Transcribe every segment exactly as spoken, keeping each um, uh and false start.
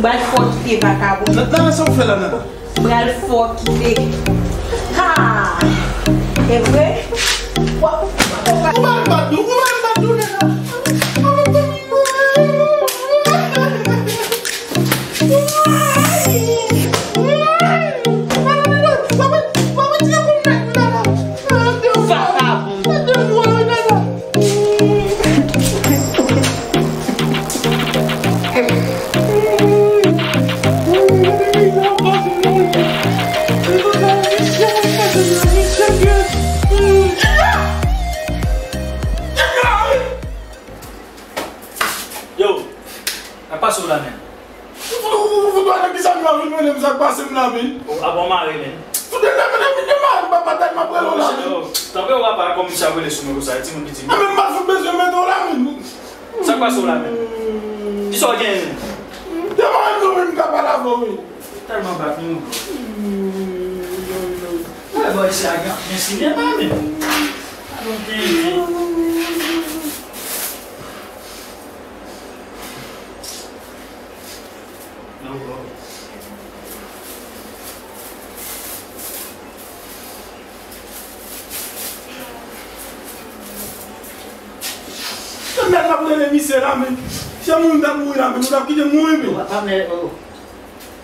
Pral fè w kite vakabon. Nan, nan, sa w fè la, nan? Pral fè w kite. Ha! E vre? Ou pa, ou pa, ou pa, ou pa, ou pa, ou pa, Yo, sa k pase w la menm? Fout ou, fout ou, nan ki sa m la vin, mwen menm sa k pase m la, men. O, a bon mare menm. Fout de la, men, men, men, mare, papa, tèlman m ap rele w la, men. Tanpri, w pa kòmanse ap rele sou mwen konsa, e timoun ki di. A, men m pa fout bezwen mete w la, men. Sa k pase w la menm? Kisa w genyen menm? Devan nou menm ka pale avè w, wi. Tèlman bat nou. Mwen bò isi a gen, gen sinema menm. Alon gen. Mèt la pou rele misye la, men. Se moun t ap mouri la, men nou t ap kite mouri, men. Yo, pa, men, oh,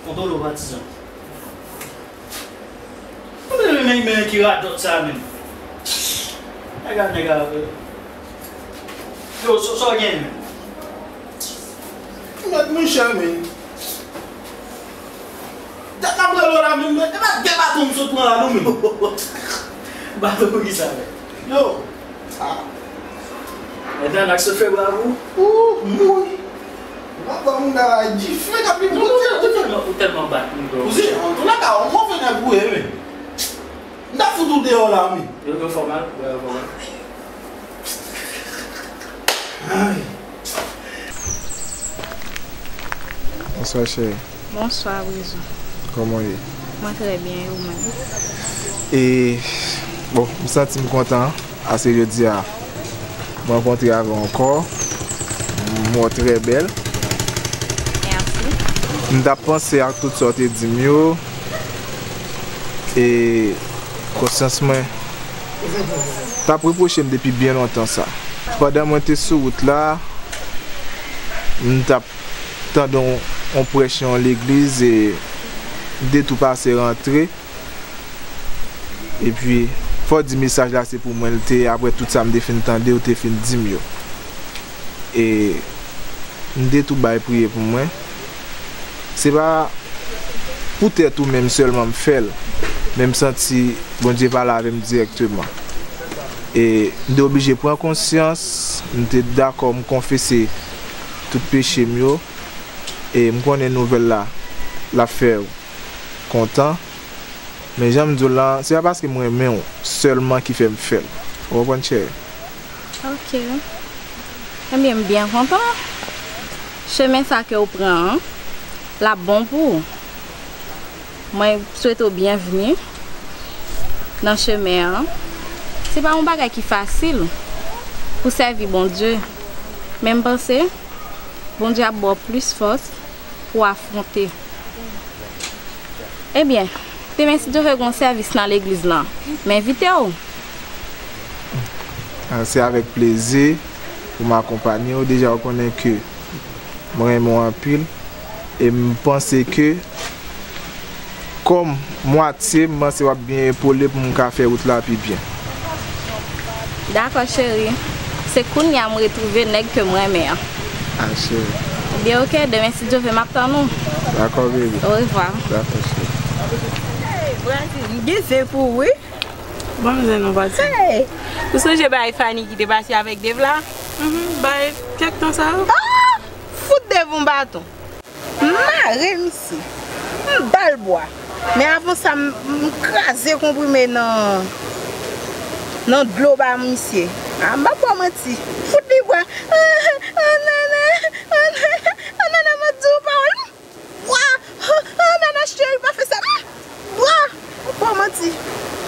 kontwole w, patizan. Kontwole men, men ki radòt sa menm. Nèg a, nèg a, euh. Yo, sa, sa w gen menm? Mèt monchè, men. Dat n ap rele w la, men, men, e pa de baton m sot pran la, non, men. Baton pou kisa, men? Yo. Ah. Etan, n ak sot fè bravou. Ou, mouri. M ap ba moun nan la dife, n ap li pote. Ou tèlman, ou tèlman bat, m bro. Ou se, an tou lè ka, ou konfye nèg ou ye, men. M ta fout ou deyò la, men. Yo, yo fè w mal, yo fè w mal. Ay. Bonswa, cheri. Bonswa, Brizo. Kòman w ye? Mwen trè byen, e ou menm? E, bon, m santi m kontan, paske jodi a, m rankontre avè w ankò. M wè w trè bèl. Mèsi. M t ap panse ak tout sa w te di m yo. E konsyans mwen t ap repwoche m depi byen lontan sa. Pandan mwen te sou wout la, m t ap tande yon, yon prèch nan yon legliz e m te tou pase rantre. Epi, fò w di mesaj la se pou mwen l te ye, apre tout sa m te fin tande, ou te fin di m yo. E m te tou bay priye pou mwen. Se pa poutèt ou menm sèlman m fè l, men m santi Bondye pale avè m dirèkteman. E m te oblije pran konsyans, m te dakò, m konfese tout peche m yo. E m konnen nouvèl la, l ap fè w kontan. Men jan m di w la, se pa paske m renmen w sèlman ki fè m fè l. Ou konprann, cheri? Ok. Ebyen, m byen kontan. Chemen sa ke w pran an, l ap bon pou ou. Mwen swete w byenvni nan chemen an. Se pa yon bagay ki fasil pou sèvi Bondye. Men m panse Bondye ap ba w plis fòs pou w afwonte. Ebyen, demen si Dye vle gen yon sèvis nan legliz lan, m envite w. Ah, se avèk plezi pou m akonpanye w. Deja w konnen ke mwen renmen w anpil. E m panse ke kòm mwatye, m panse w ap byen epole pou m ka fè wout la pi byen. Dakò, cheri. Se kounye a m retwouve nèg ke m renmen an. Ah, cheri. Ebyen, ok, demen si Dye vle, m ap tann ou. Dakò, baby. Orevwa. Dakò, cheri. Hey, Brazil, m gen zen pou ou, wi. Ban m zen non, pati. Hey! Ou sonje bagay Fanny ki te pase avèk Dave la? Mhm, bay kèk tan sa yo. Ah! Fout Dave yon baton. M mare misye. M ba l bwa. Men avan sa, m, m kraze konprime nan, nan dlo ba misye. Ah, m pa ba w manti. Fout li bwa. Ah, ah, nana, ah, nana, ah, nana, m ap di w pawòl. Bwa! Ah, ah, nana cheri, pa fè sa. Ah! Bwa! Ou pa manti.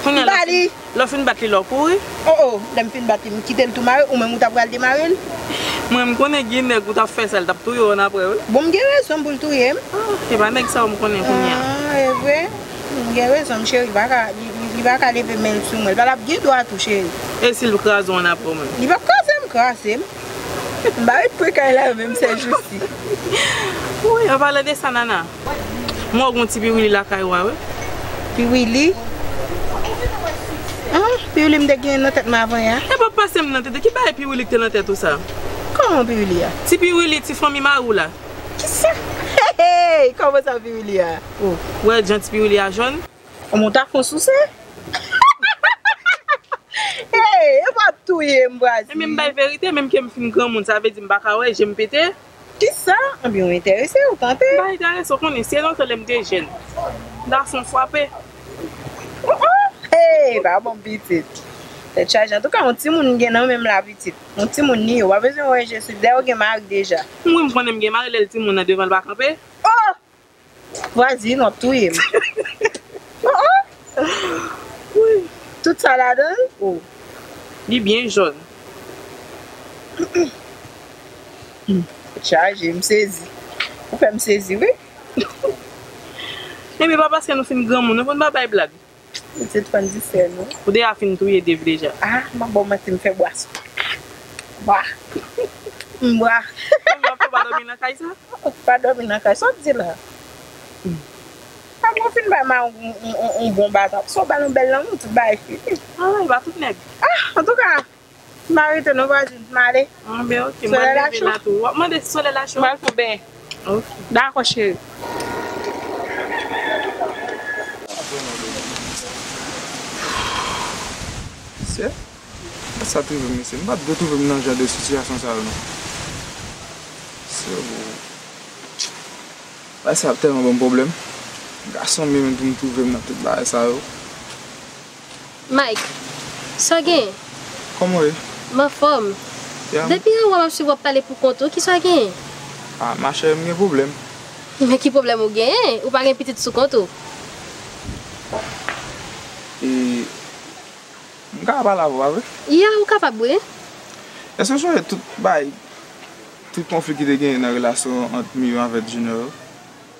Kounye a, lè w fin bat li, lè w fin bat li, lè w kouri? Oh, oh, lè m fin bat li, m kite l tou mare, ou menm ou ta pral demare l? Mwen, m konnen gen nèg ou t ap fè sa, l t ap touye w annapre, wi. Bon, m gen rezon pou l touye m. Ah, e pa nèg sa yo m konnen kounye a. Ah, e vre? M gen rezon, m cheri, li pa ka, li, li, li pa ka leve men l sou mwen. Li pa t ap gen dwa tou, cheri. E si l kraze w annapre, mwen? Li p ap kraze m, kraze m. M pa ret pre kay la yo menm sèl jousi. Wi, an palan de sa, Nana, m wè w gen yon ti piwili lakay ou a, wi. Piwili? Ah, piwili m te gen nan tèt mwen avan yè a. E pa pase m nan tèt, ki bagay piwili ki te nan tèt ou sa? Kòman piwili a? Ti piwili, ti fanmi mari w la. Kisa? Hey, hey, kòman sa piwili a? Oh, wè jan ti piwili a jòn? Kòman w ta fon souse? Hey, e pa touye m, Brazil. Ebyen, m bay verite, menm ke m fin granmoun, sa vle di m pa ka wè, je m pete. Kisa? Ebyen, w enterese, w tante. M pa enterese, w konnen, se lontan lè m te jèn. Gason frape. Oh, oh. Hey, pa bon pitit. Tèt chaje. Antouka, yon timoun gen nan menm la pitit. Yon timoun li ye, w pa bezwen wè je sou. Dayè, w gen mari deja. Wi, m konnen m gen mari, lè l timoun nan devan l pa kanpe. Oh! Vwazin, w ap touye m. Oh, oh. Wi. Tout sa ladan l? Oh. Li byen jòn. Chaje, m sezi. Ou fè m sezi, wi. Ebyen, pa paske nou fin granmoun, nou konn pa bay blag. Pitit fann di sè nou. Ou deja fin touye Dave deja. Ah, m ap ba w manti, m fè bwa sou. Bwa. M bwa. Kòman w ap fè w pa dòmi nan kay sa? Ou pa dòmi nan kay, sa w di la? Apre w fin bay mari w yon, yon, yon, yon bon baton. Sa w ba l yon bèl lanmou, tout bagay fini. Ah, e pa tout nèg. Ah, antouka, m arete non vwazin, m ale. Ah, ben, ok, m pral leve la tou. W ap mande si solèy la cho? M pral fè yon beny. Ok. Dakò, cheri. Sè, sa t rive m, mesye. M pa t dwe twouve m nan jan de sitiyasyon sa yo, non. Sè, o. Bagay sa ap tèlman ban m pwoblèm. Gason m ye menm pou m twouve m nan tout bagay sa yo. Mike, sa w genyen? Kòman w ye? M anfòm. Ya. Depi yè w ap swiv w ap pale pou kont ou, kisa w genyen? Ah, machè, m gen pwoblèm. Men ki pwoblèm ou genyen? Ou pa gen pitit sou kont ou? E, m ka pale avè w, pa vre? Ya, ou kapab, wi. Èske w sonje tout bay, tout konfli ki te genyen nan relasyon ant Miyou avèk Junior yo?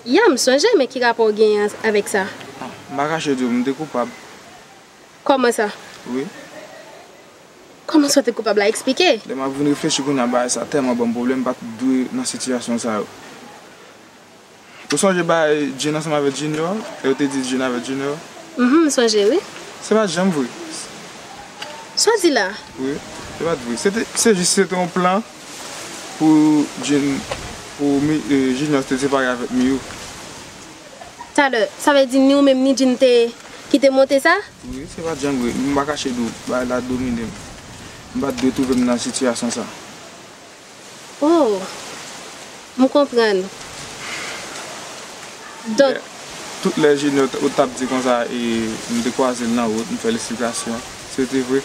Ya, m sonje, men ki rapò w genyen avèk sa? Ah, m pa kache di w, m te koupab. Kòman sa? Wi. Kòman sa w te koupab la? Eksplike. Lè m ap vin reflechi kounye a, bagay sa tèlman ban m pwoblèm, m pa t dwe nan sitiyasyon sa yo. Ou sonje bay Jane ansanm avèk Junior? E yo te di Jane avèk Junior? Mhm, m sonje, wi. Se pa t janm vre. Sa w di la? Wi, se pa t vre. Se te, se jis se te yon plan pou Jane, pou Mi-, e, Junior te separe avèk Miyou. Talè, sa vle di ni ou menm ni Jane te, ki te monte sa? Wi, se pa t janm vre. M pa kache di w, bagay la domine m. M pa t dwe twouve m nan sitiyasyon sa. Oh, m konprann. Donk, lè, tout lè Junior t-, ou t ap di konsa, e, m te kwaze l nan wout, m fè l eksplikasyon. Se te vre.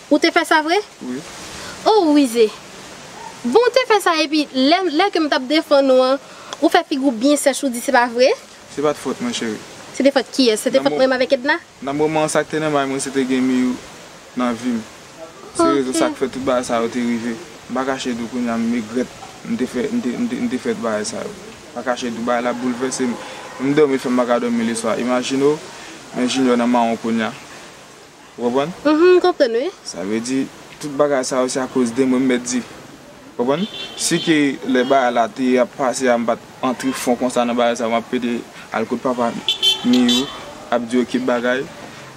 Ou te fè sa vre? Wi. Oh, ou rize. Bon, ou te fè sa, epi lè, lè ke m t ap defann ou an, ou fè figi w byen sèch, ou di se pa vre? Se pa t fòt mwen, cheri. Se te fòt kiyès? Se te fòt mwen menm avèk Edna? Nan moman sa k te nan may mwen, se te gen Miyou nan vi m. Se rezon sa k fè tout bagay sa yo te rive. M pa kache di w kounye a m regrèt m te fè, m te, m te, m te fè tout bagay sa yo. M pa kache di w bagay la boulvèse m. M dòmi, l fè m pa ka dòmi leswa. Imajine w, men Junior nan mawon kounye a. Ou konprann? Mhm, m konprann, wi. Sa vle di, tout bagay sa yo se akoz de mwen, m mèt di. Konprann? Si ke lè bagay la te ap pase a, m pa t antre fon konsa nan bagay sa, m ap pede al kot papa Miyou, ap di yo kèk bagay,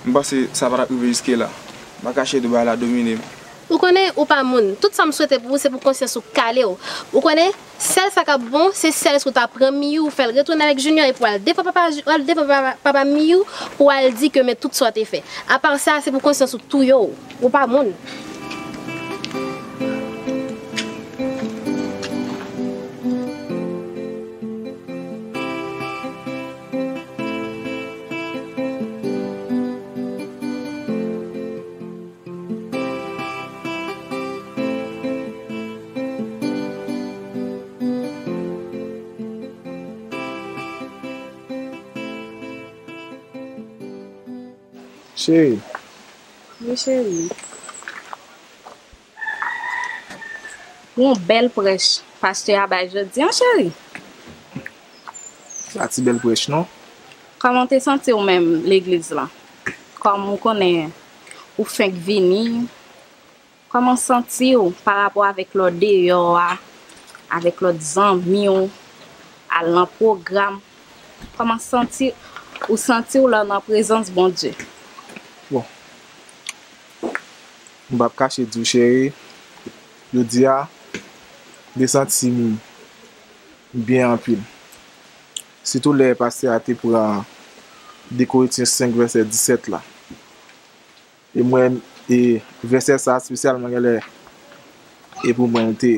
m panse sa pa t ap rive jiske la. M pa kache di w bagay la domine m. Ou konnen, ou pa moun. Tout sa m swete pou ou, se pou konsyans ou kale w. Ou konnen, sèl sa k ap bon, se sèl si w ta pran Miyou, ou fè l retounen avèk Junior, epi w al devan papa, w al devan papa, papa Miyou, pou w al di ke men tout sa w te fè. Apa sa, se pou konsyans ou touye w. Ou pa moun. Cheri. Wi, cheri. Pou yon bèl prèch pastè a bay jodi a, cheri. Pa ti bèl prèch non. Kòman w te santi w menm legliz lan? Kòm ou konnen ou fenk vini, kòman w santi w pa rapò avèk lè w deyò a, avèk lòt zanmi w, al nan pwogram? Kòman santi ou santi w lè w nan prezans Bondye? Bon, m p ap kache di w cheri, jodi a m te santi m byen anpil. Sitou lè pastè a te pran de Korentyen senk vèsè disèt la. E mwen, e vèsè sa espesyalman genlè e pou mwen l te.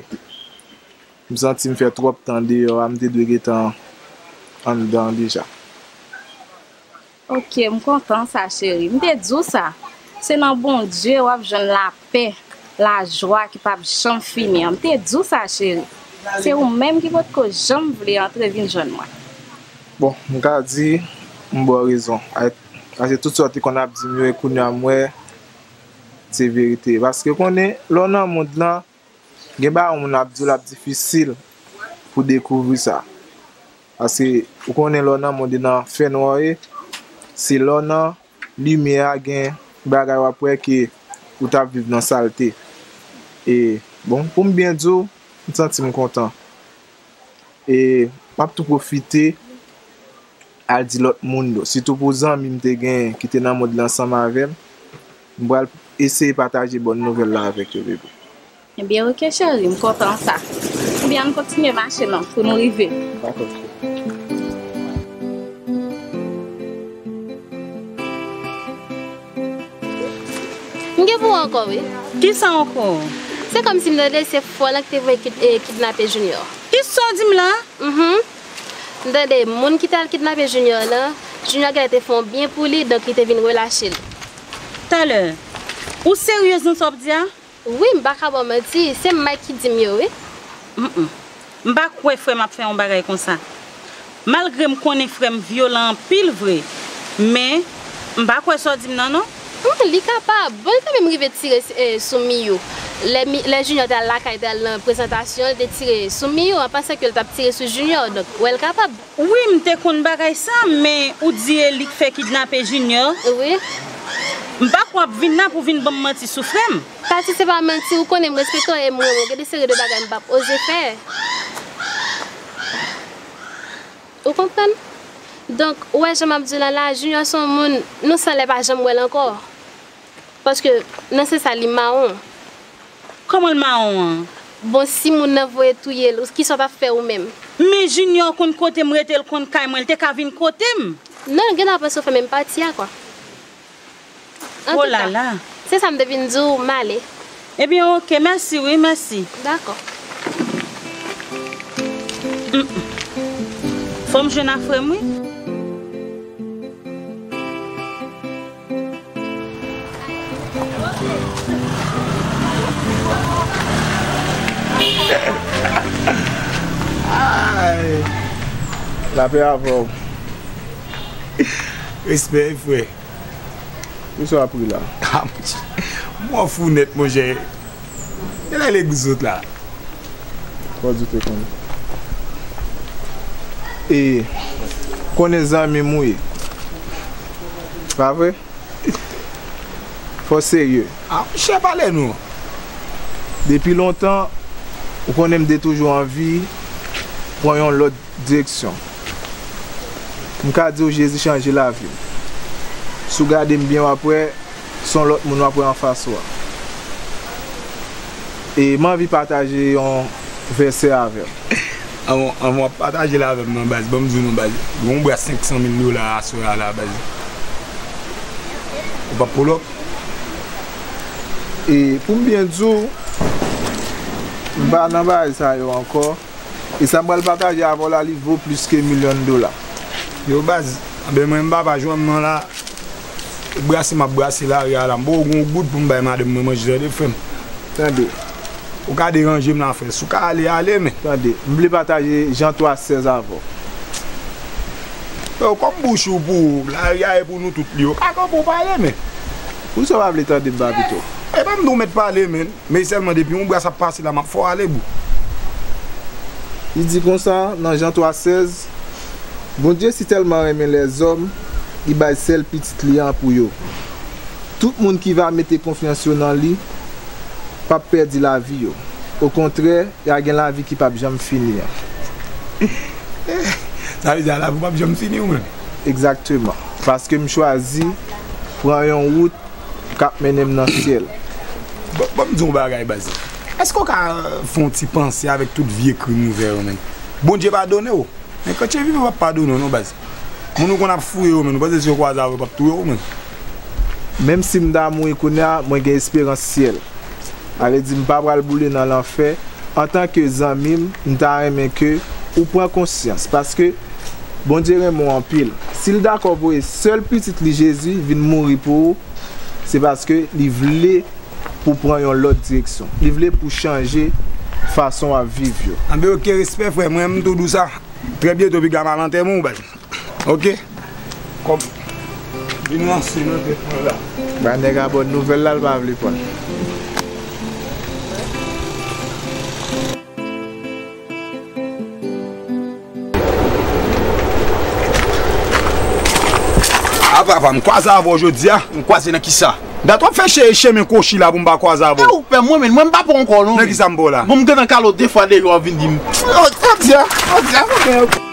M santi m fè twòp tan deyò a, m te dwe gentan anndan deja. Ok, m kontan sa cheri. M te di w sa. Se nan Bondye w ap jwenn lapè, lajwa ki p ap janm fini an. M te di w sa cheri. Se ou menm ki potko janm vle antre vin jwenn mwen. Bon, m ka di m ba w rezon. Paske tout sa w te konn ap di m yo e kounye a m wè se verite. Paske w konnen lè w nan mond lan, gen bagay yon moun ap di w l ap difisil pou dekouvri sa. Paske ou konnen lè w nan mond e nan fènwa w ye, se lè w nan limyè a gen bagay w ap wè ke ou t ap viv nan salte. E bon, pou m byen di w, m santi m kontan. E m ap tou pwofite al di lòt moun yo, sitou pou zanmi m te genyen ki te nan mond lan ansanm avè m, m pral eseye pataje bòn nouvèl la avèk yo, bebe. Ebyen, ok, cheri, m kontan sa. Ebyen, ann kontinye mache non, pou nou rive. M gen pou ou ankò, wi. Kisa ankò? Se kòmsi m tande se fò lan ki te voye kid- eh, kidnape Junior. Kisa w di m la? Mhm. M tande moun ki t al kidnape Junior lan, Junior genlè te fè yon byen pou li, donk li te vin relache l. Talè, ou seryez nan sa w ap di a? Wi, m pa ka ba w manti, se Mike ki di m yo, wi. Mm, mm. M pa kwè frè m ap fè yon bagay konsa. Malgre m konnen frè m vyolan anpil vre, men m pa kwè sa w di m nan non. Hmm, li kapab. Bon, li te menm rive tire eh, sou Miyou. Lè, Mi- lè Junior te al lakay, te al nan prezantasyon, li te tire sou Miyou an pansan ke l t ap tire sou Junior. Donk, wè l kapab. Wi, m te konn bagay sa, men ou di e li k fè kidnape Junior. Wi. M pa kwè w ap vin la pou w vin ban m manti sou frè m. Tati, se pa manti, ou konnen m respekte w e m renmen w. Gen de seri de bagay m p ap oze fè. Ou konprann? Donk, ou wè jan m ap di w la la, Junior se yon moun, nou san lè pa janm wè l ankò. Paske, nan sans sa, li mawon. Kòman l mawon an? Bon, si moun nan voye touye l, kisa w t ap fè ou menm? Men Junior konn kote m rete, l konn kay mwen, l te ka vin kote m. Non, l gentan panse w fè menm pati a, kwa. Antouka, se sa m te vin di w, m ale. Ebyen, oke, mèsi wi, mèsi. Dakò. Fò m jwenn ak frè m wi. Lapè avè w. Respè, frè. Kisa w ap ri la? Ah, monchè. M wè w fou nèt, monchè. Genlè legliz ou t la. Fò di w te konn. E, konnen zanmi m ou ye. Pa vre? Fò w serye. Ah, monchè, pale nou. Depi lontan, ou konnen m te toujou anvi pran yon lòt direksyon. M ka di w Jezi chanje lavi m. Si w gade m byen w ap wè se yon lòt moun w ap wè anfas ou a. E m anvi pataje yon vèsè avè w. Anvan, anvan w ap pataje l avè m nan baz, ban m di w non baz, gen yon bra senk san mil dola aswè a la baz. Ou p ap pull up? E pou m byen di w, m pa nan bagay sa yo ankò. E sa m pral pataje avè w la, li vo plis ke milyon dola. Yo baz, anben mwen m pa pa jwenn nan la. Brase m ap brase lari a la, m poko gen yon goud pou m bay madanm mwen manje tande frè m. Tande. Ou ka deranje m la frè, si w ka ale, ale men. Tande, m vle pataje Jan twa sèz avè w. Yo, kòm bouch ou pou ou, lari a e pou nou tout li, ou ka kanpe w pale men. Poukisa w pa vle tande m pa pito? E pa m di w mèt pale, menn. Men sèlman depi yon bras ap pase la, m ap fè w ale, bro. Li di konsa, nan Jan twa sèz, Bondye si tèlman renmen lèzòm, li bay sèl pitit li an pou yo. Tout moun ki va mete konfyans yo nan li p ap pèdi lavi yo. Okontrè, y a gen lavi ki p ap janm fini an. Sa vle di a lavi w p ap janm fini, ou menm? Egzakteman. Paske m chwazi pran yon wout k ap mennen m nan syèl. Bon, bon, m di w yon bagay, baz. Èske w ka, euh, fè yon ti panse avèk tout vye krim ou fè yo, menn? Bondye padone w. Men kretyen vivan p ap padone w non, baz. Moun ou konn ap fouye yo, menn, ou panse si yo kwaze avè w, yo p ap touye w, menn? Menm si m ta mouri kounye a, mwen gen esperans syèl. Sa vle di m pa pral boule nan lanfè. Antanke zanmi m, m ta renmen ke ou pran konsyans, paske Bondye renmen w anpil. Si l dakò voye sèl pitit li Jezi vin mouri pou ou, se paske li vle pou w pran yon lòt direksyon. Li vle pou w chanje fason w ap viv yo. Anben, oke, respè, frè. Mwen, m tou di w sa. Trè byento, piga m al antèman w, baz. Oke? Kòm vin ranse nan tèt mwen la. Ba nèg a bòn nouvèl la, l pa vle pran. A papa, m kwaze avè w jodi a. M kwaze nan kisa? Dat w ap fè che-, chemen kwochi la pou m pa kwaze avè w. E ou pè mwen, men mwen m pa pè ankò non. Nan kisa m pè w la? Bon, m gentan kale w de fwa deja w ap vin di m. Odya, odya, odya.